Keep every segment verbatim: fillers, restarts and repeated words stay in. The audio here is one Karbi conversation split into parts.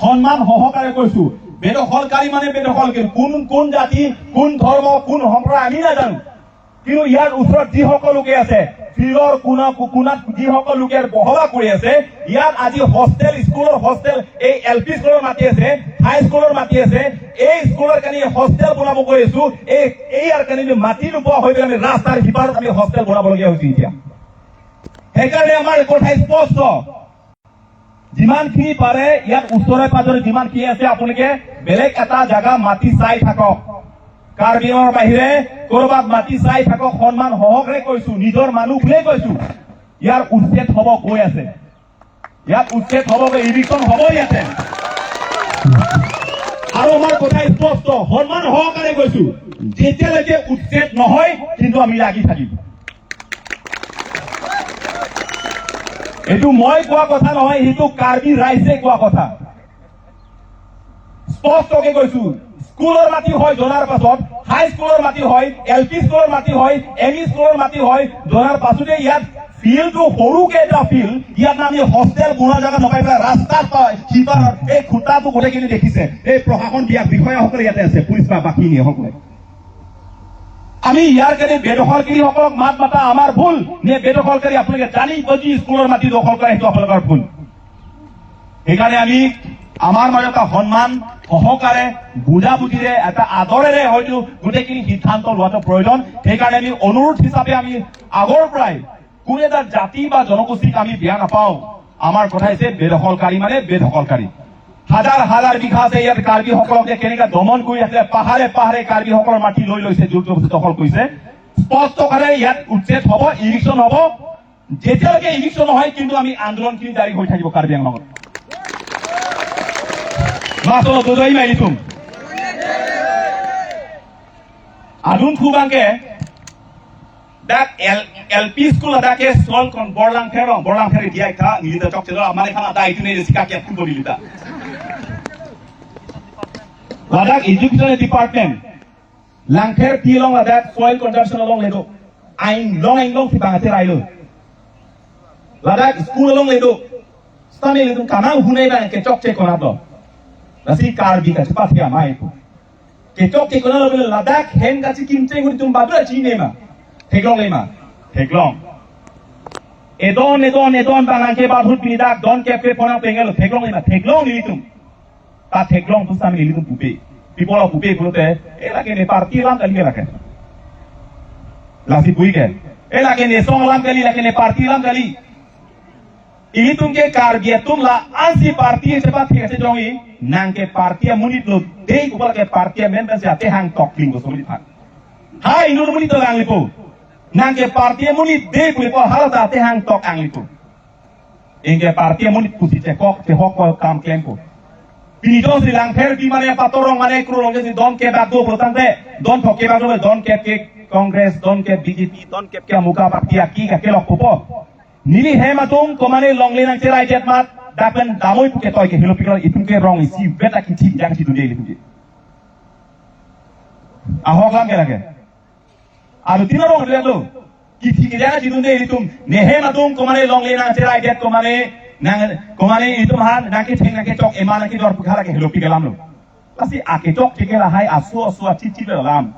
সন্মান সহকাৰে কৈছো, বেদখলকাৰী মানে বেদখলকাৰী। কোন কোন জাতি, কোন ধৰ্ম, কোন সম্প্ৰদায় আমি নাজানো, কিন্তু ইয়াৰ ওচৰত যিসকল লোকে আছে, ফিল্ডৰ কোণা কোণাত যিসকল লোকে ইয়াত বসবাস কৰি আছে, ইয়াত আজি হোষ্টেল, স্কুলৰ হোষ্টেল, এই এল পি স্কুলৰ মাটি আছে, হাই স্কুলৰ মাটি আছে, এই স্কুলৰ কাৰণে হোষ্টেল বনাব গৈ আছো, এই এই ইয়াৰ কাৰণে আমি মাটি নোপোৱা হৈ পেলাই আমি ৰাস্তাৰ সিপাৰত আমি হোষ্টেল বনাবলগীয়া হৈছে এতিয়া। সেইকাৰণে আমাৰ কথা স্পষ্ট, যিমানখিনি পাৰে ইয়াত ওচৰে পাজৰে যিমানখিনি আছে, আপোনালোকে বেলেগ এটা জাগা মাটি চাই থাকক। কাৰ্বি আংলঙৰ বাহিৰে ক'ৰবাত মাটি চাই থাকক, সন্মান সহকাৰে কৈছো, নিজৰ মানুহ বুলিয়ে কৈছো। ইয়াৰ উচ্ছেদ হ'ব গৈ আছে, ইয়াত উচ্ছেদ হ'বগৈ, ইভিকশ্যন হ'ব ইয়াতে। আৰু আমাৰ কথা স্পষ্ট, সন্মান সহকাৰে কৈছো, যেতিয়ালৈকে উচ্ছেদ নহয়, কিন্তু আমি লাগি থাকিম। এইটো মই কোৱা কথা নহয়, সেইটো কাৰ্বি ৰাইজে কোৱা কথা। স্পষ্টকে কৈছো, স্কুলৰ মাটি হয় জনাৰ পাছত, হাই স্কুলৰ মাটি হয়, এল পি স্কুলৰ মাটি হয়, এম ই স্কুলৰ মাটি হয়, জনাৰ পাছতে ইয়াত ফিল্ডটো সৰুকে এটা ফিল্ড, ইয়াত আমি হোষ্টেল বনোৱা জেগা নাপাই পেলাই ৰাস্তাত পাই, সিপাৰ এই খুঁটাটো গোটেইখিনি দেখিছে, এই প্ৰশাসন দিয়া বিষয়াসকলে ইয়াতে আছে, পুলিচ বা বাকীখিনি সকলে। আমি ইয়াৰ কাৰণে বেদখলকাৰীসকলক মাত মাতা আমাৰ ভুল নে বেদখলকাৰী আপোনালোকে জানি বুজি স্কুলৰ মাটি দখল কৰা সেইটো আপোনালোকৰ ভুল? সেইকাৰণে আমি আমাৰ মাজত এটা সন্মান সহকাৰে বুজাবুজিৰে এটা আদৰেৰে হয়তো গোটেইখিনি সিদ্ধান্ত লোৱাটো প্ৰয়োজন। সেইকাৰণে আমি অনুৰোধ হিচাপে আমি আগৰ পৰাই কোনো এটা জাতি বা জনগোষ্ঠীক আমি বেয়া নাপাওঁ। আমাৰ কথা হৈছে বেদখলকাৰী মানে বেদখলকাৰী। হাজাৰ হাজাৰ বিঘা আছে ইয়াত কাৰ্বিসকলক যে কেনেকে দমন কৰি আছে, পাহাৰে পাহাৰে কাৰ্বিসকলৰ মাটি লৈ লৈছে, জোৰ জবৰদস্তি দখল কৰিছে। স্পষ্টভাৱে ইয়াত উচ্ছেদ হ'ব, ইভিকশ্যন হ'ব। যেতিয়ালৈকে ইভিকশ্যন নহয়, কিন্তু আমি আন্দোলনখিনি জাৰি হৈ থাকিব কাৰ্বি আংলঙত। Maso lo dodoi mai itum. Adun kubang ke dak L, L P school ada ke sol kon Borlangpher rong, Borlangpher dia ka nilita chok chelo, amane khana dai tu ne sika ke tu bolita. Ladak education department Langpher P along ladak soil consumption along le do. Ainglong ainglong si bang ate railo. Ladak school along le do. Stamil itu kamang hunai bang kechokche konat lo. Lasi Karbi kachepathia mai itu. Kechokche konat lo ladak hem kachekim cheng itum badura chine ma. Theklong le ma. Theklong. Edon, edon, edon bang angke badhut pini dak don kep kep ponang pengel. Theklong le ma. Theklong nelitum. Ta theklong pu sami nelitum pupe. People of pupe pulote, eh, lake ne party alam kali lake. Lasi pui ke. Eh, lake ne song alam kali, lake ne party alam kali. Ilitum ke Karbi atum la ansi party chepathia kachejongji, nang ke party amonit lo dei pu lake party amember si ate hang tok kling ko somili thak. Ha inut monit to lang lipo. Nang ke party amonit dei pu lipo hala ta ate hang tok ang lipo. Ingke party amonit pusi chekok, chehok ko kam klempo. Pini jongsi Langpher Bey mane Pator Rong mane Kro Rong jongsi don kebak do pulotangte, don thok kebak do, don kep ke Congress, don kep B J P, don kep ke amuka party aki ka kelok pupo. Neli hem atum komane longle nangcherai det mat, dak pen damoi pu ketoi ke helo piklo itum ke rong isi vet aki thik jang si dunde itum ke. Ahok lam ke lake. Aru tina rong dua tu. Kithi kejang aji dunde ilitum. Ne hem atum komane longle nangcherai det komane nang komane itum han nangketheng nangkechok eman nangkedor pu hala ke helo pik alam lo. Lasi akechokche ke lahai aso aso achichi alam.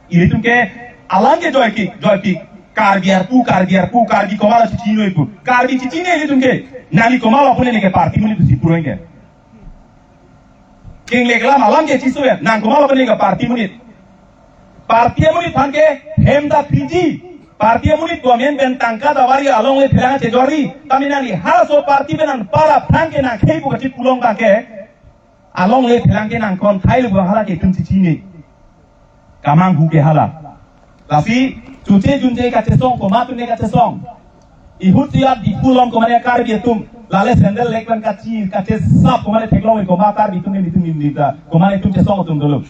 Ilitum ke alam ke joy ki, joy ki. Karbi arpu, Karbi arpu, Karbi komat lo chichi noi pu. Karbi chichi ne ilitum ke. Nangli komat lo pune ne ke party amonit si puroi ke. King lek lam alam ke chisu ya, nang komat lo pune ke party amonit. Party amonit aphan ke hem ta P G. Party amonit government pen tangka ta vari alongle pherang chejori. Tame nangli halaso party pen nang para aphrang ke nang khei pu kachit pulong ta ke. Alongle pherang ke nang kon thai lu hala ke itum chichi ne. Kamang hu ke hala. Lasi, chuche junje kachesong, komat ne kachesong. Ihut siat Diphu along komane Karbi atum. Lale sandal lek pen kachi, kachesap komane theklong komat Karbi atum ne itum ne ta. Komane itum chesong atum dolo.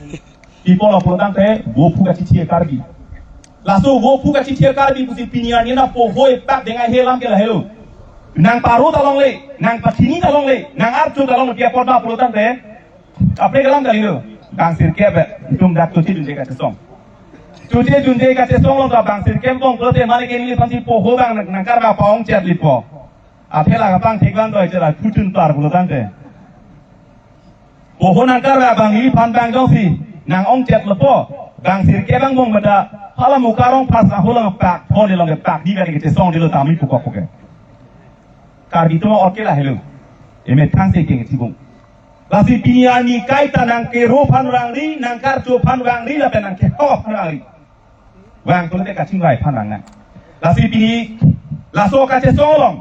People of Prodang te, wo phu kachichi Karbi. Laso wo phu kachichi Karbi pusi pini arni na po hoi pak dengai he lam ke lahelo. Nang paru ta longle, nang pachini ta longle, nang arju ta longle, dia porda Prodang te. Apre ke lam kali lo. Bang sirkep, eh, itum dak chuche junje kachesong. Chuche junje kachesong lo ta bang sirkep bong pulote mane ke neliphan si poho bang nang, nangkarba paong chet lipo. Aphela kapang theklang doi chela phuchun tar pulotangte. Pohon angkar abang iphan bang jongsi nang-ongchet lopo, bang sirkep angbong meda hala Mukarong pas ahulong pak phone long pak di bani kachesong dilo tami pukok puke. Karbi atum oke lahelo. Emethang se keng chibung. Lasi pini arni kaita nangkero aphan vangri, nangkarcho aphan vangri, lapen nangkeho aphan vangri. Vang tun te kachingvai aphan vang nang. Lasi pini laso kachesong along,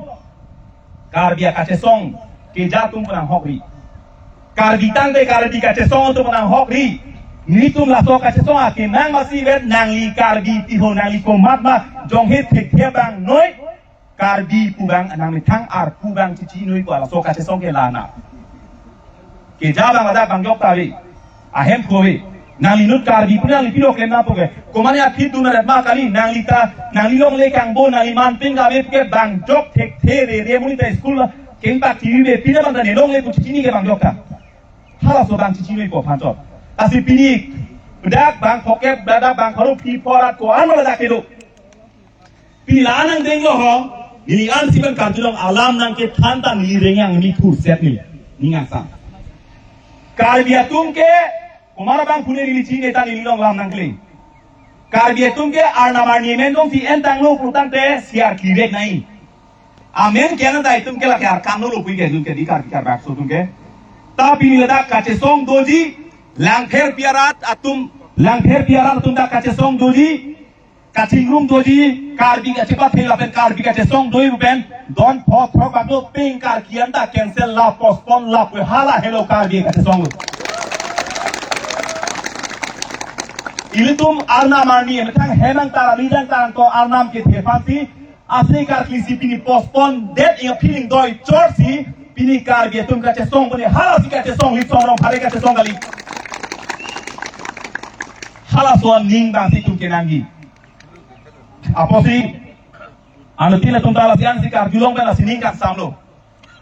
Karbi akachesong keja atum pu nanghokri. Karbi tangte Karbi kachesong atum pu nanghokri. Nelitum laso kachesong akenang masi vet nangli Karbi tiho nangli komat ma jonghe thekthe abang noi. Karbi pu abang nangmethang arpu abang chichi noi ko laso kachesong ke lana. Keja abang ada abang jok ta ave. Ahem ko ave. Nangli inut Karbi pu nangli pilo ke na pu ke. Komane akhit dun ret ma kali nangli ta nangli longle kangbo nangli manping kave ke abang jok thekthe rere muni ta school kengpak T V be pina abang ta ne longle pu chini ke abang jok ta. Halaso abang chichi noi ko phanchot. Lasi pini dak bang phokep dak bang pharo phi pho rat ko-an ma ladak kedo. Pini la-an angdeng lo ho, neli ansi abang karjulong alam nangkethan ta neli rengyang ni thurset neli, ning angsam. Karbi atum ke, komat abang pune neli chini ta neli along lam nangkling. Karbi atum ke arnam arni amen jongsi entanglo pulotangte siar kirek nai. Amen ke-en ta itum ke lake arkam lo lo pui ke itum ke di Karbi Karbi aso atum ke. Ta pini ladak kachesong doji, Langpherpi arat atum, Langpherpi arat atum dak kachesong doji, kachingrum doji, Karbi kachepathe lapen Karbi kachesong doji pen don pho throk bak doping karki an ta cancel la postpone la pu hala helo Karbi kachesong lo. Ilitum arnam arni methang henang tara lidang tarang to arnam kethe aphansi ase karklisi pini postpone det ing feeling doi chorsi pini Karbi atum kachesong pini halasi kachesong Litsong Rongphar kachesong kali. Halaso aning abang si itum kenangji. Apotsi anuttin atum ta lasi ansi karjulong pen lasi ning kangsamlo.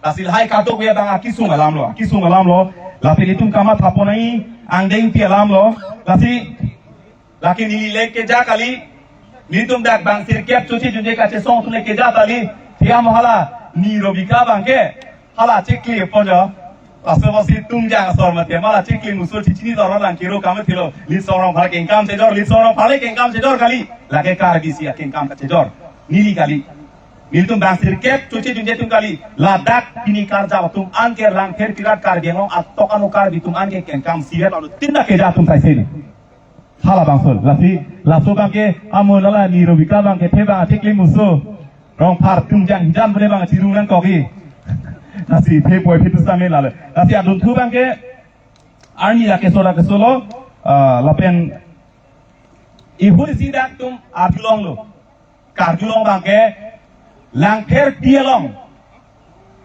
Lasi lahai kadokave abang akisung alam lo, akisung alam lo. Lasi itum kamatha pon nai angdengpi alam lo. Lasi lake neli lek keja kali. Nelitum dak bang sirkep choche junje kachesong atum lek keja kali. Tiam hala ni Robika abang ke hala chikli pojo. Laso masi tungjang asor mati hala chikli musul chichini doro lang kiro kame thilo. Litsong Rongphar kengkam chejor, Litsong Rongphar kengkam chejor kali. Lake Karbi si akengkam chejor. Neli kali. Nelitum bang sirkep choche junje atum kali. Ladak pini karjap atum anke Langpherpi arat Karbi Anglong atok ano Karbi atum anke kengkam siret ano tindak keja atum sai sini. Halabangso. Lasi, laso abang ke amo lala ni Robika abang kethe abang chikli musul. Rongphar tungjang hijan bune abang chirung nangkokji. Lasi the poi phitu same lalo. Lasi adunthu abang ke arni lake so lake solo, ah, lapen ihur isi dak atum arjulong lo. Karjulong abang ke Langpherpi along.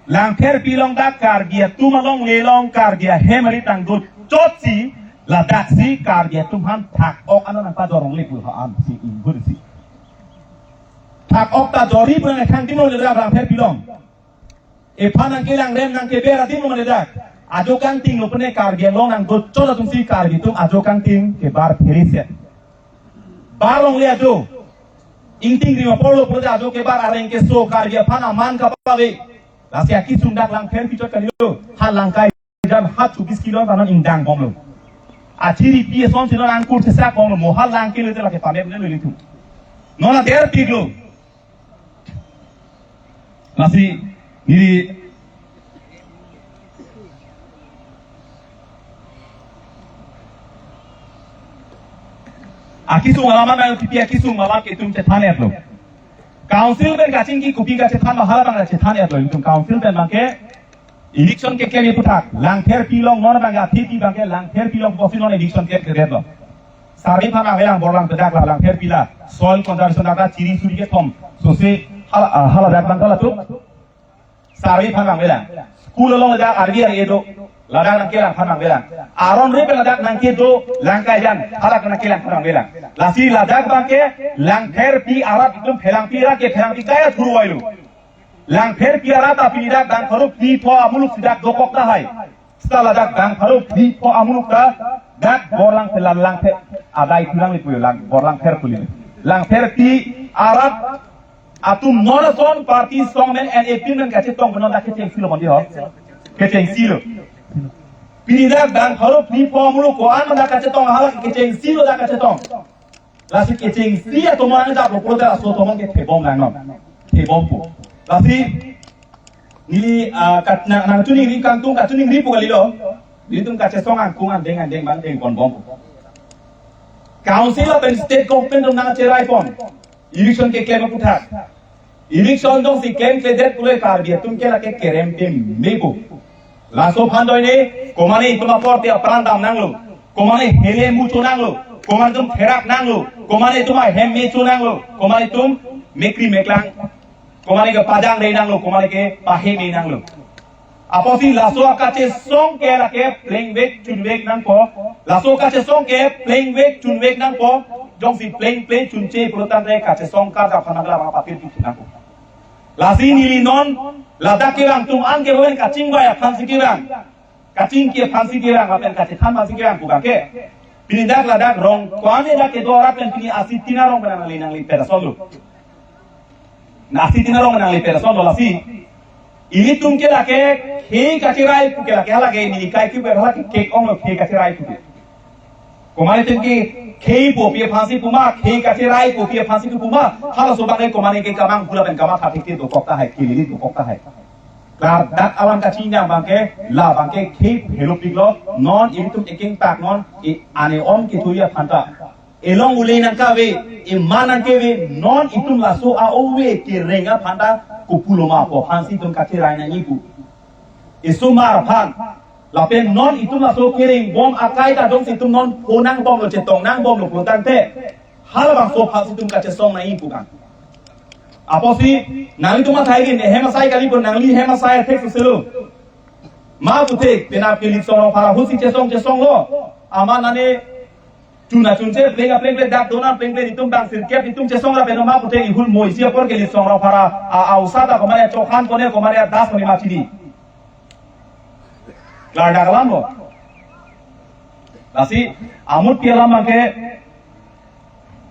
Langpherpi along dak Karbi atum alongle along Karbi ahem arit tang do chotsi ladaksi Karbi atum aphan thak-ok ano nangpadorong le pu ha-an si inghur si. Thak-ok ta dori pu nang khang dimo le dak Langpherpi along. Ephan nangkelang rem nangkeber adim lo mane dak. Ajo kangting lo pene Karbi Anglong nang do chot atum si Karbi atum ajo kangting kebar phiri set. Bar longle ajo. Ingting rim apor lo pulote ajo kebar areng keso Karbi aphan aman kapave. Lasi akisung dak Langpherpi chot kali lo. Ha Langkai jam ha chubis kilo tanan ingdang bomlo. Achiri pi eson silo nangkur sesak bomlo. Mo ha Langke lote lake pamet ne lo ilitum. Non ader pik lo. Lasi neli akisung alam an, P P akisung alam ke itum chethan etlo. Council pen kachingki kopi kachethan ma hala abang chethan etlo. Itum council pen abang ke election keklem aputhak Langpherpi along non abang ke athipi abang ke Langpherpi along pusi non election ke kredetlo. Survey aphan avelang Borlang pedak la Langpherpi la soil conservation dak chiri suri kethom. Sose hala, ah, hala dak abang ke latum. Survey aphan avelang. School along dak arvi arvi do. Ladak nangkelang aphan avelang. Aron re pen ladak nangkedo Langkaijan. Hala nangkelang aphan avelang. Lasi ladak abang ke Langpherpi arat itum Phelangpi arat ke Phelangpi kaya thuru wailu. Langpherpi arat apini dak bang pharo phli pho amuluk si dak dokok tahai. Seta ladak bang pharo phli pho amuluk ta dak Borlang Phe la Langpher adai kurang lipu lang Borlangpher kuli. Langpherpi arat atum non ason party song men N A P men kachetong benon dak kechengsi lo mandi ho. Kechengsi lo. Pini dak bang harup ni pho mulu ko-an ma dak kachetong, hala kechengsi lo dak kachetong. Lasi kechengsi atomon ang daplo pulote laso atomon ke thebom nangnon. Thebompo. Lasi neli, ah, kat-, nang, nangchiningri kangtung kachiningripo kalilo. Nelitum kachesong angkung angdeng angdeng bang dengponbompo. Council lapen state government atum nangcheraipon. Election keklem aputhak. Election jongsi klemkledet pule Karbi atum ke lake kerem pemmepo. Laso aphan doine, komane itum aporte apran dam nanglo, komane hele mucho nanglo, komane itum therak nanglo, komane itum ahem mecho nanglo, komane itum mekri meklang, komane ke pajang re nanglo, komane ke pahe me nanglo. Apotsi laso akachesong ke lake plengvek chunvek nangpo. Laso akachesong ke plengvek chunvek nangpo. Jongsi plengple chunche pulotangte kachesong kardap aphan nangla patir pi nangpo. Lasi neli non ladak kevang atum an ke wen kachingvai aphansi kevang. Kachingki aphansi kevang, lapen kachethan aphansi kevang pu bang ke. Pini dak ladak rong ko-an dak kedo arat pen pini Asitin arong pen nangli nangli perason lo. Na Asitin arong nangli perason lo lasi. Ilitum ke lake khei kacherai pu ke lake halake neli kai kipu halake kek onglo khei kacherai pu ke. Komane itum ke khei po pi aphansi puma, khei kacherai po pi aphansi puma. Halaso bang ke komane ke kamang pula pen kamatha thekthek dokok tahai, khei lili dokok tahai. Klardak alam kachinang bang ke, la bang ke khei helopiklo, non ilitum ekeng tak non, e ane om ke turi aphanta. Elong ule nangkave, eman nangkave, non itum laso a-ove kereng aphanta kopulo ma pu aphansi itum kacherai nangji pu. Isomar aphan, lapen non itum laso kerengbom akai ta jongsi itum non pho nangbomlo chetong nangbomlo pulotangte. Halabangso aphansi itum kachesong nangji pu kan. Apotsi, nanglitum athai ke ne hem asai kali pon nangli hem asai thek selo. Ma puthek, penap ke Litsong Rongphar ahutsi chesong chesonglo. Amat nane chuna chunche pleng apleng pleng dak donan pleng pleng itum bang sirkep itum chesong ra peno ma puthek ihul moi isi apor ke Litsong Rongphar a, a, ausa ta komane chokhan kone komane das kone ma chini. Klardak alam lo. Lasi amut pi alam bang ke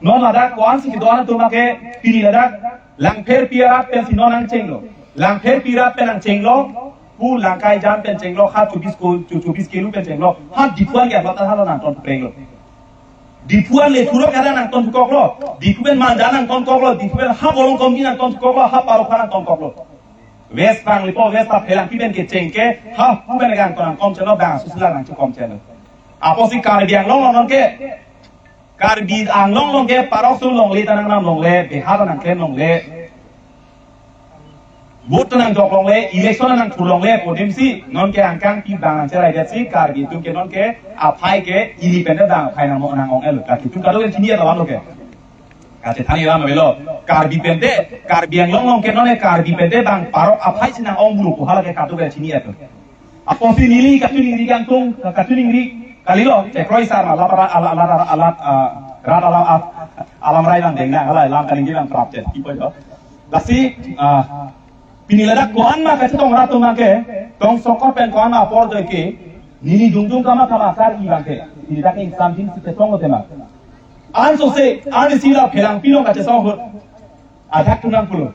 non ladak ko-ansi kedo-an atum ke pini ladak Langpherpi arat pensi non nangchenglo. Langpherpi arat pen nangchenglo, pu Langkaijan pen chenglo, ha chobis ko, cho-, chobis kilo pen chenglo, ha Diphu an ke abat hala nangton prenglo. Diphu an le thurok ada nangton koklo, Diphu pen Manja nangton koklo, Diphu pen ha Bolong Kombi nangton koklo, ha Parokha nangton koklo. West bang lipo West ta Phelangpi pen kecheng ke, ha pu pen gang ton nangkom chelo, bang Susila nangchikom chelo. Apotsi Karbi Anglong along non ke, Karbi Anglong along ke parok su longle ta nangnam longle, beha ta nangklem longle. Vote ta nangjok longle, election ta nangthur longle, podimsi, non ke angkang pi bang nangcheraidetsi, Karbi atum ke non ke, aphai ke, ili pen ta bang aphai nang nang-ong el, Karbi atum kadokave chini alam lo ke. Kachethan alam avelo, Karbi pen te, Karbi Anglong along ke non ke Karbi pen te bang parok aphai si nang-ong bulu pu hala ke kadokave chini atum. Apotsi neli kachiningri kangtung, kachiningri kalilo, chekroi sar ma, alat, alat, alat, alat, alat, ah, rat alam, ah, alam rai lang deng na, hala alam kaningje lang prap chet, kipo jo. Lasi, ah, pini ladak ko-an ma kachetong rat atum ke, tong sokor pen ko-an ma apor joi ke, neli jongjong kama kama kar-i bang ke, pini dak ing something si chetong lo tema. Ansose, ansose la Phelangpi along kachesong ahut. Adak tunang pulo.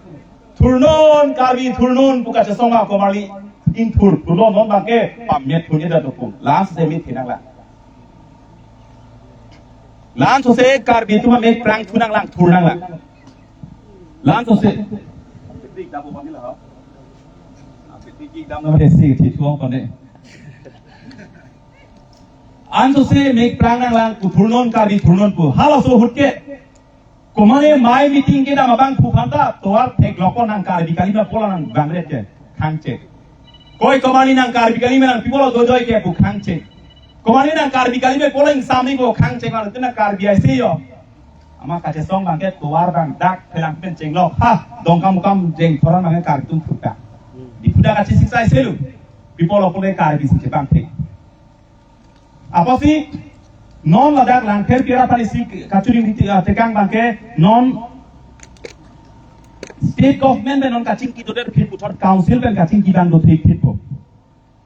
Thurnon, Karbi thurnon, pu kachesong ma komarli. Ingthur, thurnon non bang ke, pamet thurnon da dokun. Last se mit hinang la. Lansose Karbi atum amek prang thunang lang, thurnang lang. Lansose. Namre si, thi thuang pande. Ansose mek prang nang lang, ku thurnon Karbi thurnon pu. Halaso ahut ke. Komane mai meeting kedam abang pu aphanta, tovar theklok nang Karbi kalima pulo nang bangret ke, khangchek. Koi komane nang Karbi kalima nang pi pulo dojoi ke pu khangchek. Komane nang Karbi kalima pulo ing samni ko khangchek mane tena Karbi aisi yo. Ama kachesong bang ke tovar bang dak Phelangpi pen chenglok. Ha, Dongkamukam jeng thoran bang ke Karbi atum phuta. Di phuta kachesik sai selu. Pi pulo pulo Karbi si chebang thek. Apotsi non ladak Langpherpi arat aphan isi kachuri miti, ah, tekang bang ke non state government pen non kachingki dodet phit puthot council pen kachingki bang dothek phit po.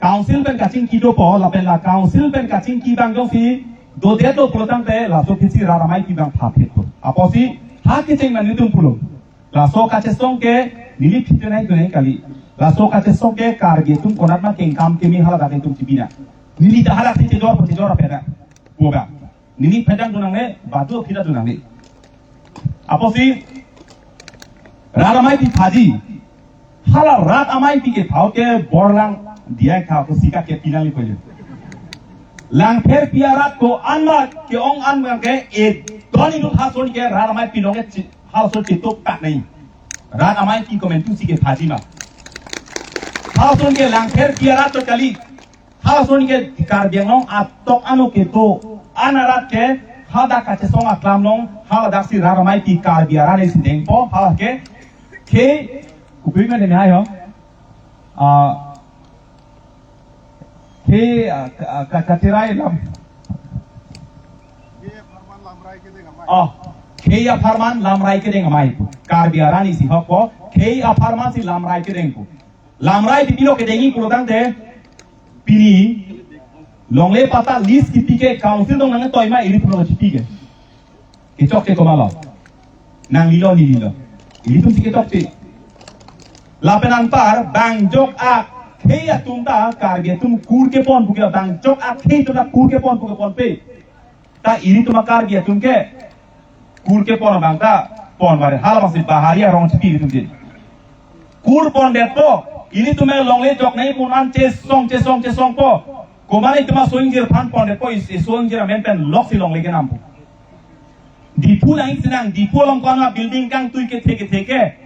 Council pen kachingki dopo lapen la council pen kachingki bang jongsi dodet do pulotangte laso phitsi rat amei pi bang pha phit po. Apotsi ha kecheng nangtum pulo. Laso kachesong ke neli phit nai tunai kali. Laso kachesong ke Karbi atum konat ma kengkam kemi hala dak atum chibina. Neli ta halaksi chejor, chejor apeda. Boba. Neli phedang dunang ne, badu phida dunang ne. Apotsi, rat amei pi phaji. Hala rat amei pi ke thau ke borlang diya thau ko sika ke pinang li phaji. Langpherpi arat ko-an ma ke-ong an ma ke e don inut halason ke rat amei pi long ke chi-, halason chitok tak nai. Rat amei pi komentu si ke phaji ma. Halason ke Langpherpi arat to kali. Halason ke Karbi Anglong atok ano kedo an arat ke hadak kachesong aklam long haladak si rat amei pi Karbi arat isi dengpo hala ke ke kupi mana ni ayo. Ah, ke, ah, ka, ka, katirai lam. Oh, ke apharman lamrai kedeng amei. Karbi arat isi hok po, ke apharman si lamrai kedeng po. Lamrai di pilo kedengji pulo tangte, pini longle patta lease kipi ke council dong nang toi ma ili pulo kipi ke. Kechokche komatlo. Nanglelo nelelo. Ilitum si kechokche. Lapen anpar bang jok akhei atum ta Karbi atum kur kepon pu ke bang jok akhei atum ta kur kepon pu ke ponpe. Ta ilitum a Karbi atum ke kur kepon abang ta pon bare hala bangsi bahari arong chipi ilitum ke. Kur pondetpo, ilitum e longle jok nai punan chesong, chesong, chesongpo. Komat itum aso ingjir aphan pondetpo, is-, iso ingjir amen pen loksi longle kenampo. Diphu lang ik sinang, Diphu along ko-an ma building kangtui kethe kethe ke.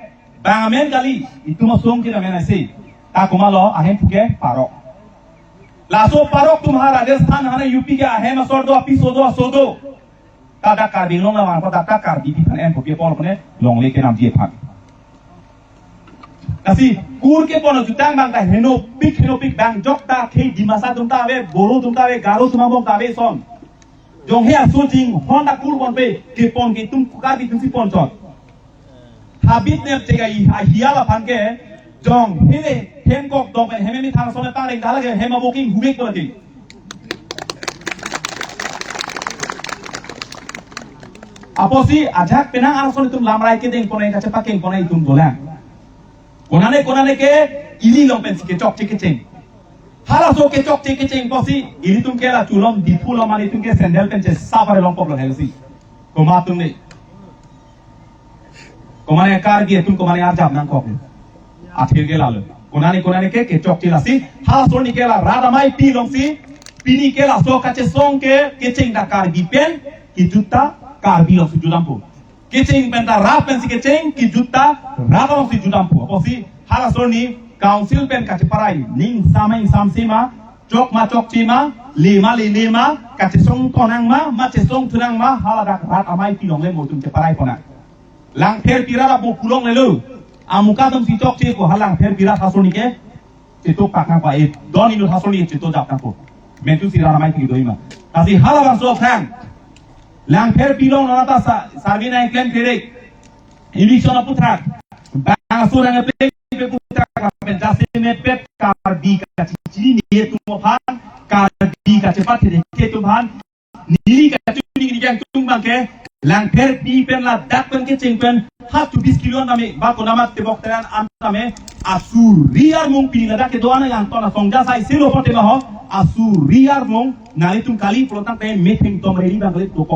Bang amen kali, itum aso ingjir amen asi. Ta komatlo, ahem pu ke parok. Laso parok atum ha Rajasthan, ha na U P ke ahem asor do, apiso do, aso do. Ta dak Karbi Anglong la vang, ta dak Karbipi aphan en kopi apor pune longle kenamji aphan. Lasi kur kepon ajutang bang ta henopik, henopik bang jok ta akhei Dimasa atum ta ave, Boro atum ta ave, Garo atum abong ta ave son. Jong he aso jinghon ta kur ponpe, kepon ke itum Karbi atum si pon chot. Habit nem chega i, a hiya la aphan ke, jong, hele, hem kok dong, hem mi thang sone tang reng dala ke, hem a booking hubek bola ke. Apotsi, ajak penang arson itum lamrai kedeng ponai kachepa keng ponai itum dolang. Konane, konane ke, ili along pensi kechokche kecheng. Halaso kechokche kecheng apotsi, ilitum ke la chulom, Diphu along mane itum ke sandal pen chesapare longkok lo helsi. Komat atum ne. Komat ne Karbi atum komat ne arjap nangkok. Athir ke lalo. Konane konane ke kechokche lasi. Halason ni ke la rat amei pi alongsi. Pini ke laso kachesong ke kecheng ta Karbi pen. Kejut ta Karbi alongsi judampo. Kecheng pen ta rat pensi kecheng, kejut ta rat alongsi judampo. Apotsi halason ni council pen kacheparai. Ning samai samsi ma. Chok ma chokche ma, le ma lele ma, kachesong thunang ma, ma chesong thunang ma, haladak rat amei pi longle mo atum cheparai pona. Langpherpi rat apo pu longlelo. Amuka atum si chokche ko ha Langpherpi rat halason ni ke. Chetok tak nangpo e, don inut halason ni chetok dap nangpo. Mentu si rat amei pi doi ma. Lasi hala bangso khang. Langpherpi along nonata sa, sarvi nang klem kerek. Eviction aputhak. Bang aso nang eplek eplek aputhak lapen jasemet pet Karbi kachichini ne atum aphan, Karbi kachepat thede ke atum aphan. Neli kachini ni jang tung bang ke Langpherpi pen ladak pen kecheng pen ha chubis kilo an tame ba kona ma tebok teran an tame asuri armung pini ladak kedo-an yang ton asong ja sai silo pote ma ho asuri armung nang itum kali pulo tangte metheng tom redi bang kali tokok.